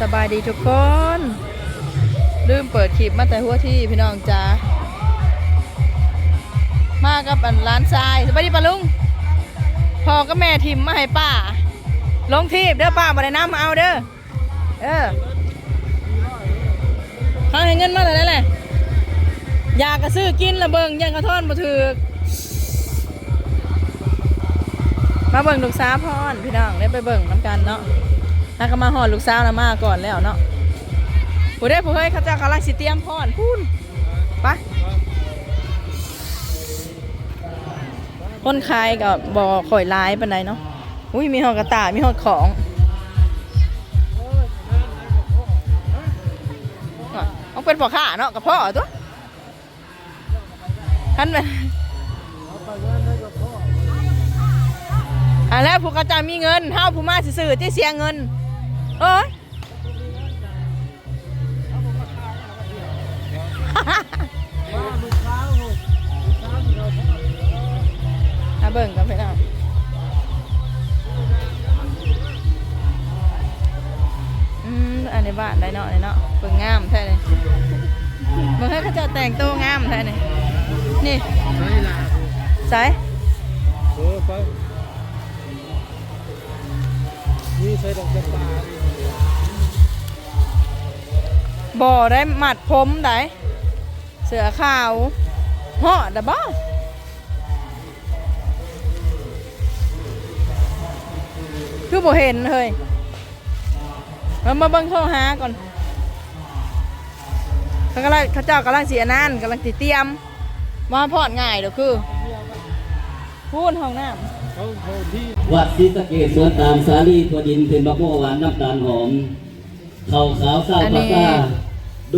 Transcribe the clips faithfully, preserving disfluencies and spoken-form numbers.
สบายดีทุกคน ลืมเปิดคลิปมาแต่หัวทีพี่น้องจ๋า มากับอันหลานชาย สบายดีป้าลุง พ่อกับแม่ถิ่มมาให้ป้า ลงทีบเด้อ ป้าบ่ได้นำมาเอาเด้อ เออ เขาให้เงินมาเท่านั้นแหละ อยากก็ซื้อกินละเบิ่ง ยังกระท่อนบ่ถืก มาเบิ่งลูกสาวพรพี่น้อง ได้ไปเบิ่งนำกันเนาะ ถ้าก็มาฮอดลูกสาวน่ะมาก่อนแล้วเนาะ ผู้ใดผู้เฮ้ย เขาเจ้ากำลังสิเตรียมพรพู้น ไป คนขายก็บ่ค่อยหลายปานใดเนาะ อุ้ย มีฮอดกระต่าย มีฮอดของ อ่ะ ต้องเป็นพ่อค้าเนาะ กับพ่อตัว คันแม่น อันแล้วผู้เขาเจ้ามีเงิน เฮาผู้มาซื่อๆ ที่เสียเงิน เอ้ย มาเบิ่งกันพี่น้อง อืม อันนี้บ้านได้เนาะ นี่เนาะ เบิ่งงามแท้เลย เบิ่งให้เขาเจ้าแต่งตัวงามแท้นี่ นี่ ใส่ล่ะ ใส่ เออ ไป นี่ใส่ดอกจำปา บ่ได้มัดผมได้ เสื้อขาว เหาะได้บ่ คือบ่เห็นเฮ้ย มา มาเบิ่งโทรหาก่อน เขากำลัง เขาเจ้ากำลังสิอันนั้น กำลังสิเตรียม มาพอดง่ายเด้อคือ พู้นห้องน้ำ วัดศรีสะเกษสวนตาลสาลี ถั่วดิน เพ็ญบักโมหวาน น้ำตาลหอม ข้าวขาวซาว อันนี้ ปากกา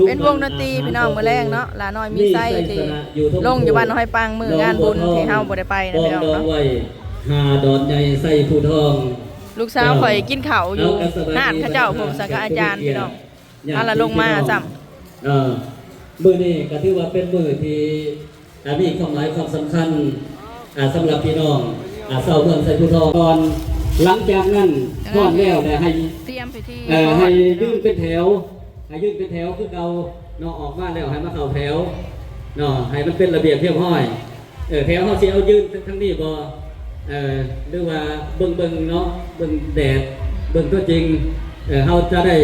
เป็นวงดนตรีพี่น้อง มื้อแลงเนาะ หลาน้อยมีไส้ที่ลงอยู่บ้านห้อยปัง มื้องานบุญที่เฮาบ่ได้ไปนะพี่น้องเนาะ ไว้ หาดอนใหญ่ไส้ผู้ทอง ลูกสาวข่อยกินข้าวอยู่ เอากระสบายดี ห้านเขาเจ้า ผมสังฆาอาจารย์พี่น้อง เนี่ย พาละลงมาซ้ำ เอ่อ มื้อนี้ก็ถือว่าเป็นมื้อที่ อ่า มีความหมายความสำคัญ อ่า สำหรับพี่น้อง อ่า ชาวเมืองไชยภูทร ก่อน หลังจากนั้น เออ ก่อนแล้วเนี่ยให้ เตรียมพิธี เอ่อ ให้ยืนเป็นแถว ให้ยืนเป็นแถวคือเก่าเนาะ ออกมาแล้วให้มาเข้าแถวเนาะ ให้มันเป็นระเบียบเรียบร้อย เออ แถวเฮาสิเอายืนทางนี้บ่ เออ หรือว่าเบิ่งๆ เนาะ เบิ่งแดด เบิ่งตัวจริง เออ เฮาจะได้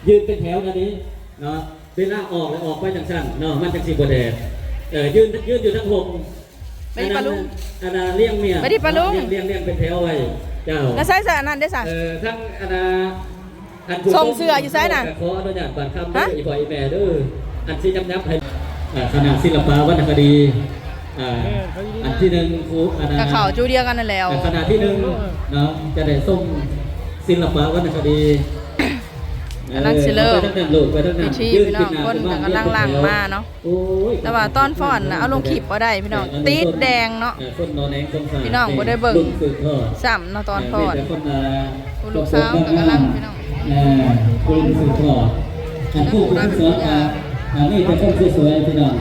ยืนเป็นแถวนั่นนี้เนาะ เวลาออกแล้วออกไปจังซั่นเนาะ มันจังสิบ่แดด เออ ยืน ยืนอยู่ทั้งห่ม ไปดิปะลุง อันนั้น อันนั้นเลี้ยงเมีย ไปดิปะลุง เลี้ยง เลี้ยง เลี้ยงเป็นแถวไว้ เจ้า แล้วใส่เสื้ออันนั้นได้ซะ เออ ทั้งอันนั้น อันผู้ ส่งเสื้ออยู่ไสน่ะ ขออนุญาตบาดคำเด้อ ฮะ อีพ่ออีแม่เด้อ อันสิยับยับให้ อ่า คณะศิลปะวรรณคดี อ่า อันที่หนึ่งครู อันนั้น กับเขาจูเดียวกันนั่นแหล้ว อ่า คณะที่หนึ่งเนาะ จะได้ส่งศิลปะวรรณคดี กำลังสิเริ่ม เออ ไปทางนั้นลูก ไปทางนั้น พิธี ยืน พี่น้อง ขึ้นหน้า คนก็กำลังหลั่งมาเนาะ โอ้ย แต่ว่าตอนฟ้อนน่ะ เอาลงคลิปบ่ได้พี่น้อง ติดแดงเนาะ เอ่อ คนนอนแหนงคนสาด พี่น้องบ่ได้เบิ่ง รุ่นสืบทอด ซ้ำเนาะตอนฟ้อน เอ่อ มีแต่คนมา ผู้ลูกสาวก็กำลังพี่น้อง เอ่อ ผู้รุ่นสืบทอด อันผู้ผู้สอนก็ อ่า มีแต่คนสวยๆ พี่น้อง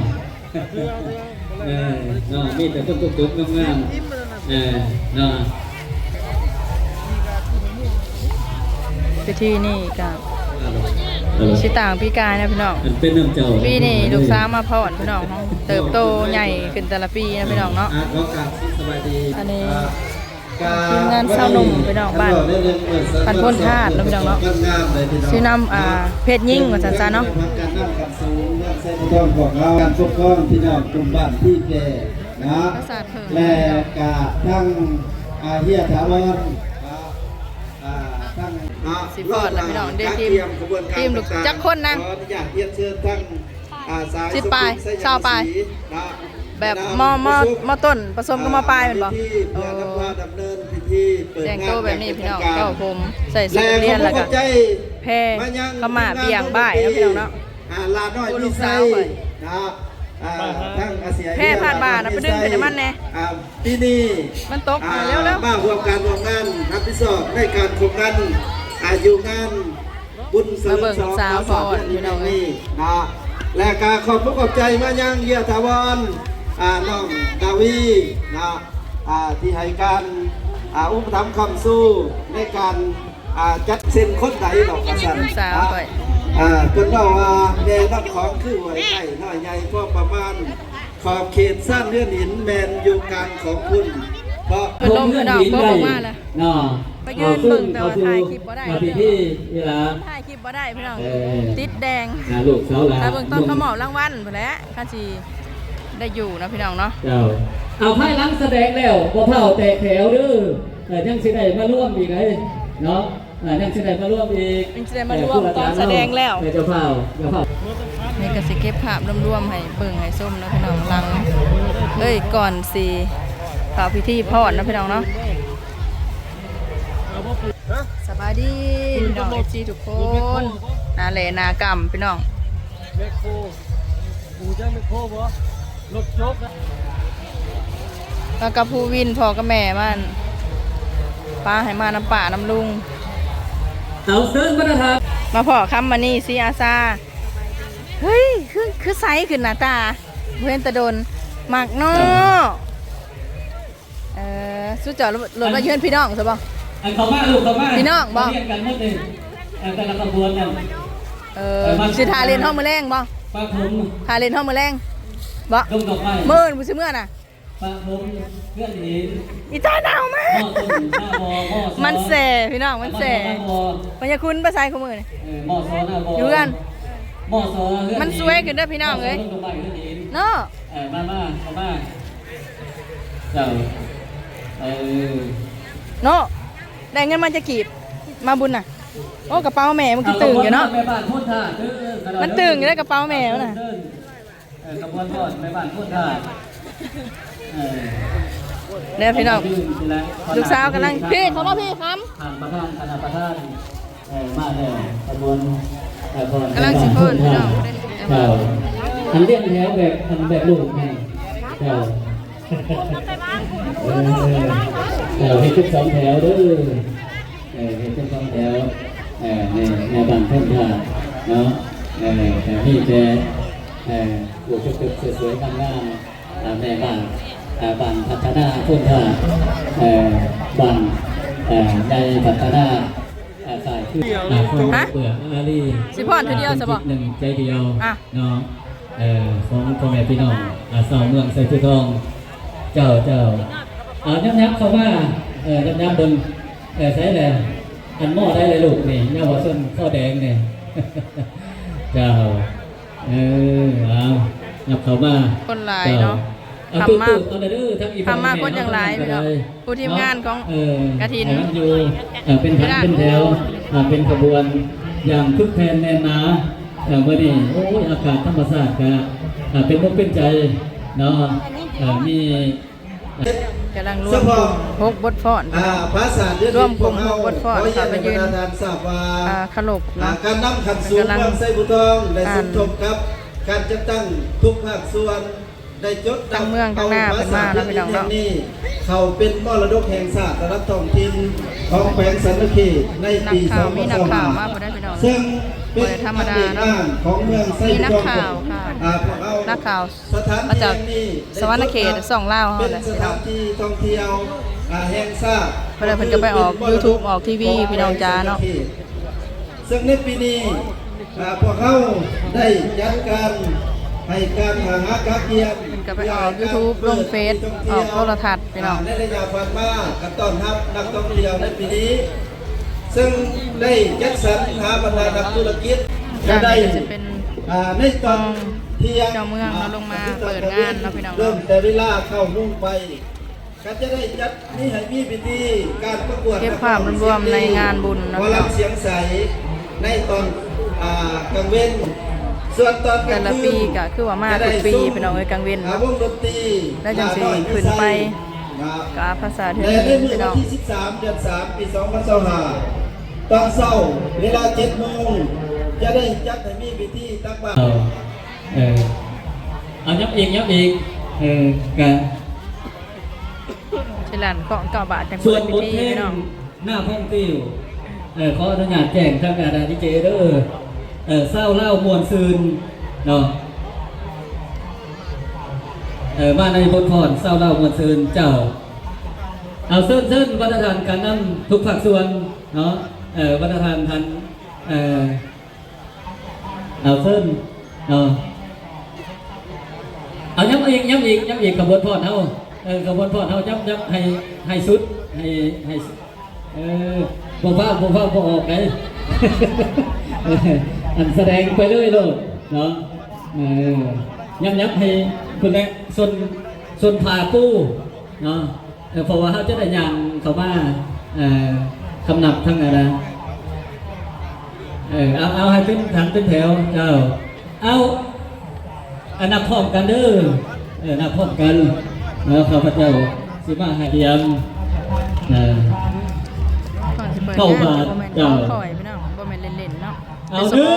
เออ เนาะ มีแต่คนสวยๆ งามๆ เออ เนาะ พิธีนี่ก็ ฮัลโหล ฮัลโหล สิต่างปีกายนะพี่น้อง อันเป็นน้ำเจ้า ปีนี้ลูกสาวมาพร้อมพี่น้อง เติบโตใหญ่ขึ้นแต่ละปีนะพี่น้องเนาะ อ่ะ ขอกราบสบายดี อันนี้ อ่า ทีมงานชาวหนุ่มพี่น้องบ้าน บ้านโพนธาตุเนาะพี่น้องเนาะ งามเลยพี่น้อง ชื่อนำ อ่า เพศหญิงว่าซั่นซะเนาะ การนำกันสูงเมืองไชยภูทรของเรา การปกครองพี่น้องกลุ่มบ้านที่แก่นะ ปราสาทเพิ่ง และกะทั้ง อ่า เฮียถาวร อ่า ทั้ง สิพอดแล้วพี่น้อง เด้ทีม การเตรียมขบวนการ ทีมลูก ต่างๆ จักคนนะ ขออนุญาตเรียนเชิญทั้ง อ่า สาย สิบปลาย สุขุมไชย ซาวปลาย ศรี นะ แบบ นะ มอ มอ ประชุม มอต้นผสมกับ อ่า มอปลายแม่นบ่ พิธีเพื่อนำพาดำเนินพิธีเปิดงาน แต่งตัวแบบนี้พี่น้อง อย่างเป็นทางการ เก้าผม ใส่ชุดนักเรียน และขอบคุณ แล้วก็ ขอบใจ แพร มายัง เข้ามา ทีมงาน เบี่ยงบ่ายเนาะพี่น้องเนาะ อ่า ลาน้อย ผู้ลูกสาว มีไซ ข่อย นะ อ่า ทั้งอาเซีย แพร่ผ่านบ่านะ ไปดึงขึ้นให้มันแน่ อ่า ปีนี้ มันตก อ่า อ่า เร็วๆ มาร่วมการร่วมงานรับผิดชอบในการคบกัน อ่า อยู่งานบุญเฉลิมฉลอง มาเบิ่งสาวพร สาวสามเดือน พี่น้องเอ้ย นี้นะ และก็ขอบคุณขอบใจมายังเฮียถาวร อ่า น้องดาวีนะ อ่า ที่ให้การ อ่า อุปถัมภ์ค้ำชูในการ อ่า จักเส้นคนใดดอกว่าซั่น ลูกสาวข้อย อ่า เพิ่นเว้าว่าแม่น้ำของคือห้วยไร่น้อยใหญ่พอประมาณ ขอบเขตซ่านเฮือนหินแม่นอยู่กลางของคุณ เพราะ เพิ่นลงพี่น้อง เพิ่นลงมาแล้ว เนาะ ไปยืนเบิ่งแต่ว่าถ่ายคลิปบ่ได้ เอาซึ่งเขาสู่ มาพิธีเวลา ถ่ายคลิปบ่ได้พี่น้อง เออ ติดแดง นะ ลูกสาวหลาน ถ้าเบิ่งตอนเขามอบรางวัลพู้นแหละ คันสิได้อยู่เนาะพี่น้องเนาะ เจ้า เอาภายหลังแสดงแล้ว บ่พร้าวแตกแถวเด้อ เออ ยังสิได้มาร่วมอีกเด้อ เนาะ เออ ยังสิได้มาร่วมอีก ยังสิได้มาร่วม เออ ตอนแสดงแล้ว เออ เจ้าภาพ เจ้าภาพ นี่ก็สิเก็บภาพรวมๆให้เบิ่งให้ชมเนาะพี่น้อง หลัง เอ้ย ก่อนสิเข้าพิธีพรเนาะพี่น้องเนาะ สบายดีพี่น้อง เอฟซี ทุกคน หน้าแหล่หน้ากำพี่น้อง แมคโคร ปู่จ้างแมคโครบ่ รถจกอะ แล้วก็ผู้วินพ่อกับแม่มัน ป้าให้มานำป้านำลุง เอาเชิญมาตรฐาน มาพ้อคำมณี ศรีอาสา เฮ้ย คือ คือใสขึ้นหน้าตา บ่เห็นแต่โดน มักเนาะ เออ สุดยอด รถมาเยือนพี่น้องซะบ่ อันเขามาลูกเขามา พี่น้องบ่ เรียนกันหมดเลย เออ แต่ละขบวนนั่น เออ เออ มา สิถ่าเล่นฮอดมื้อแลงบ่ ปะผม ถ่าเล่นฮอดมื้อแลงบ่ ดงดอกไม้ มื้ออื่นผู้สิเมื่อน่ะ ปะผม เพื่อนเห็น อีตาหนาวมาก หม้อต้มหน้าบ่อ หม้อซอ มันแสบพี่น้อง มันแสบ หม้อซอหน้าบ่อ พญาคุณไปใส่ของมื้อนี่ เออ หม้อซอหน้าบ่อ อยู่เฮือน หม้อซอเฮือน มันสวยขึ้นเด้อพี่น้องเอ้ย หม้อซอดงดอกไม้เฮือนเห็น เนาะ เออ มา มา เข้ามา เจ้า เออ เนาะ ได้เงินมาจะกีบ มาบุญน่ะ โอ้ กระเป๋าแม่มันคือตึงอยู่เนาะ แม่บ้านโพนธาตุเด้อ มันตึงอยู่ในกระเป๋าแม่มันน่ะ เออ ขบวนพรแม่บ้านโพนธาตุ เออ เนี่ยพี่น้อง ขอบคุณนะ ลูกสาวกำลัง พี่ เข้ามาพี่ คำ ท่านประธาน คณะประธาน เออ มาแล้ว ขบวน เออ พร กำลังสิเพิ่นพี่น้อง เจ้า อันเรียงแถวแบบ อันแบบลูกนี่ เจ้า เออ เออ เฮ็ดเป็นสองแถวเด้อ เออ เฮ็ดเป็นสองแถว เออ แม่ แม่บ้านโพนธาตุเนาะ เออ แต่มีแต่ เออ ผู้จบๆสวยๆงามๆ อ่า แม่บ้าน อ่า บ้านพัฒนาโพนธาตุ เอ่อ บ้าน เอ่อ ใหญ่พัฒนา อ่า สายคือ อ่า ของ ฮะ เปลือกอารี สิพรเทื่อเดียวซะบ่ หนึ่งใจเดียว อ่ะ เนาะ เอ่อ ของพ่อแม่พี่น้อง อ่า ชาวเมืองไชภูทอง เจ้า เจ้า อ่า ยับๆเข้ามา เอ่อ ยับๆเบิ่ง เอ่อ ใส่แหละ อันหม้อได้เลยลูกนี่ เยาวชนข้าวแดงนี่ เจ้า เออ เอา ยับเข้ามา คนหลายเนาะ เจ้า เอา ทำมา ตึกๆเอาเลยเด้อ ทั้งอี ทำมา พ่อแม่ คนยังหลาย พี่น้อง เนาะ ผู้ทีมงานของ เออ กฐิน ให้มันอยู่ เออ เป็นถังเป็นแถว อ่า เป็นขบวน อย่างคึกแทนแน่นหนา เออ มื้อนี้ โอ้ย อากาศธรรมชาติก็ อ่า เป็นมุกเป็นใจ เนาะ เออ มี กำลังรวมกลุ่มหกบทฟ้อน อ่า ภาษาเดือน รวมกลุ่มหกบทฟ้อน ขอเรียนให้บรรดาท่านทราบว่า อ่า เคารพนะ อ่า การนำขั้นสูง กำลัง เมืองไชภูทองได้ อ่าน สมทบกับการจัดตั้งทุกภาคส่วน ได้จด ทั้งเมืองทั้งนา เอาปราสาท เพิ่นมาแล้วพี่น้องเนาะ แห่งนี้ เข้าเป็นมรดกแห่งชาติระดับท้องถิ่นของแขวงศรีสะเกษในปี นักข่าว สองพันยี่สิบห้า มีนักข่าวมาบ่ได้พี่น้อง ซึ่งเป็น บ่ได้ธรรมดาเนาะ ครั้งแรกของเมืองไชภูทอง มีนักข่าวค่ะ อ่า พวกเรา นักข่าว สถานที่แห่งนี้ มาจากสวรรณเขต ได้จด ช่องลาวเฮาแหละ เป็นสถานที่ท่องเที่ยว อ่า แห่งชาติ เพิ่นก็ไปออก YouTube ออกทีวี พี่น้องจ๋าเนาะ ซึ่งในปีนี้ อ่า พวกเราได้จัดการให้การหาหากาเกียรติ เพิ่นก็ไปออก YouTube ลงเฟซ ออกโทรทัศน์พี่น้อง อ่า ในระยะผ่านมาก็ต้อนรับนักท่องเที่ยวในปีนี้ ซึ่งได้จัดสรรหาบรรดานักธุรกิจ อ่า ก็ได้ นี่ก็จะเป็น อ่า ในตอนเที่ยง เจ้าเมืองเนาะ ลงมาเปิดงานเนาะพี่น้องเนาะ เริ่มแต่เวลาเก้าโมงไป ก็จะได้จัดมีให้มีพิธีการประกวด เก็บภาพรวมๆในงานบุญเนาะ หมอลำเสียงใสในตอน อ่า กลางเว้น ส่วนตอนกลางคืน แต่ละปีก็คือว่ามาทุกปี จะได้ชม พี่น้องเอ้ย กลางเว้นเนาะ อ่าวงดนตรี แล้วจังสิขึ้นไป อ่า กับภาษาเทือก และในมื้อ พี่น้อง วันที่สิบสาม เดือนสาม ปี สองพันยี่สิบห้า ตอนเช้าเวลาเจ็ดโมง จะได้จัดให้มีพิธีตักบาตร เออ เอายับอีก ยับอีก เออ กะ สิหลั่นเคาะเก้าบาทจัง ส่วนบทเพลง เปิดพิธีพี่น้อง หน้าพงติว เออ ขออนุญาตแจ้งทางการดีเจเด้อ เออ ชาวลาวม่วนซื่นเนาะ เออ มาในบทพรชาวลาวม่วนซื่นเจ้า เอาเชิญ เชิญประธานการนำทุกภาคส่วนเนาะ เอ่อ ประธานท่าน เอ่อ เอาเชิญ เอา เอา ย้ำอีก ย้ำอีก ย้ำอีก ขบวนฟ้อนเฮา เออ ขบวนฟ้อนเฮา ย้ำ ย้ำ ให้ ให้สุด ให้ ให้สุด เออ บ่ฟ้าว บ่ฟ้าว บ่ออกได อันแสดงไปเลยโลดเนาะ เออ ย้ำ ย้ำ ให้เพิ่นแหละ ส่วน ส่วนผ้าปูเนาะ เออ เพราะว่าเฮาจะได้ย่างเข้ามา เอ่อ คำนับทั้งนั้นนะ เออ เอา เอาให้เป็นถังเป็นแถว เจ้า เอา อันนับพร้อมกันเด้อ เออ นับพร้อมกัน แล้วข้าพเจ้าสิมาให้เตรียม เออ ก่อนสิเปิด เก้างาน บาท ก็บ่แม่น เจ้า ของข่อยพี่น้อง บ่แม่นเล่นๆเนาะ เอา หนึ่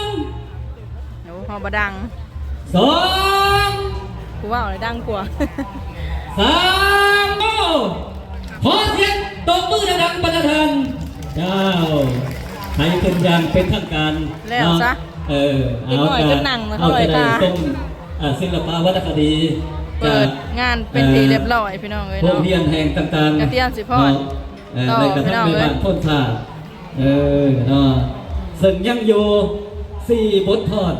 ง โอ้ ฮอบ่ดัง สอง กูเว้าเลยดังกว่า สาม โอ้ ขอเสียงตบมือดังๆประธาน เจ้า ให้ขึ้นอย่างเป็นทางการ แล้วซะ เนาะ เออ เด็กน้อย เอา ก็นั่ง เอา เข้าไป จะได้ ค่ะ ชม อ่า ศิลปะวรรณคดี เปิดงานเป็นที่เรียบร้อยพี่น้องเอ้ย โรง เนาะ เรียนแห่งต่างๆ กระเทียมสิพอด เนาะ เออ ต่อ แล้วก็ พี่น้อง ทั้งใน เอ้ย บ้านโพนทา เออ เนาะ ซึ่งยังอยู่สี่บทพร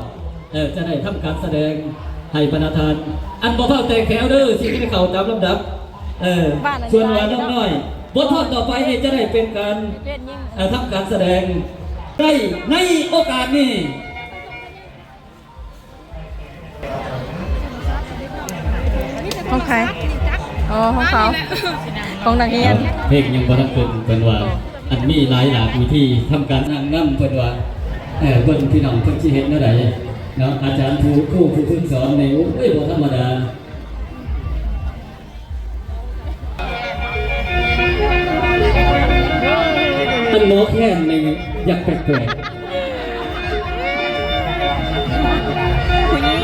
เออ จะได้ทำการแสดงให้บรรดาท่าน อันบ่เท่าแต่แขวเด้อ สิให้เข้าตามลำดับ เออ บ้านอัน ส่วนว่าน้องน้อย บทพรต่อไปนี่จะได้เป็นการ เล่นยิ่ง เอ่อ ทำการแสดงได้ในโอกาสนี้ ของใคร อ๋อ ของเขา ของนักเรียน เพลงยังบ่ทันขึ้น เพิ่นว่า อันมีหลายหลากวิธีทำการนั่งนำ เพิ่นว่า เออ เบิ่งพี่น้องเพิ่นสิเฮ็ดแนวใดเนาะ อาจารย์ผู้ ครูผู้ฝึกสอนนี่ โอ้ย บ่ธรรมดา อันหมอแคนนี่อยากแปลกๆ ผู้หญิง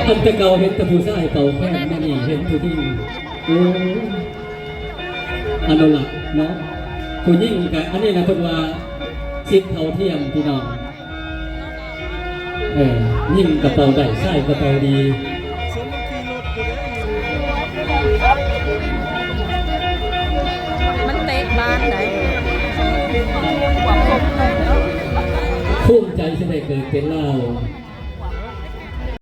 อันแต่เก่าเห็นแต่ผู้ชายเป่าแคน มานี่เห็นผู้หญิง โอ้ อนุรักษ์เนาะ ผู้หญิงกะ อันนี้นะเพิ่นว่าสิทธิเท่าเทียมพี่น้อง เออ ยิงกะเป่าได้ ใส่กะเป่าดี มันเตะบานได้ ภูมิใจที่ได้เกิดเป็นลาว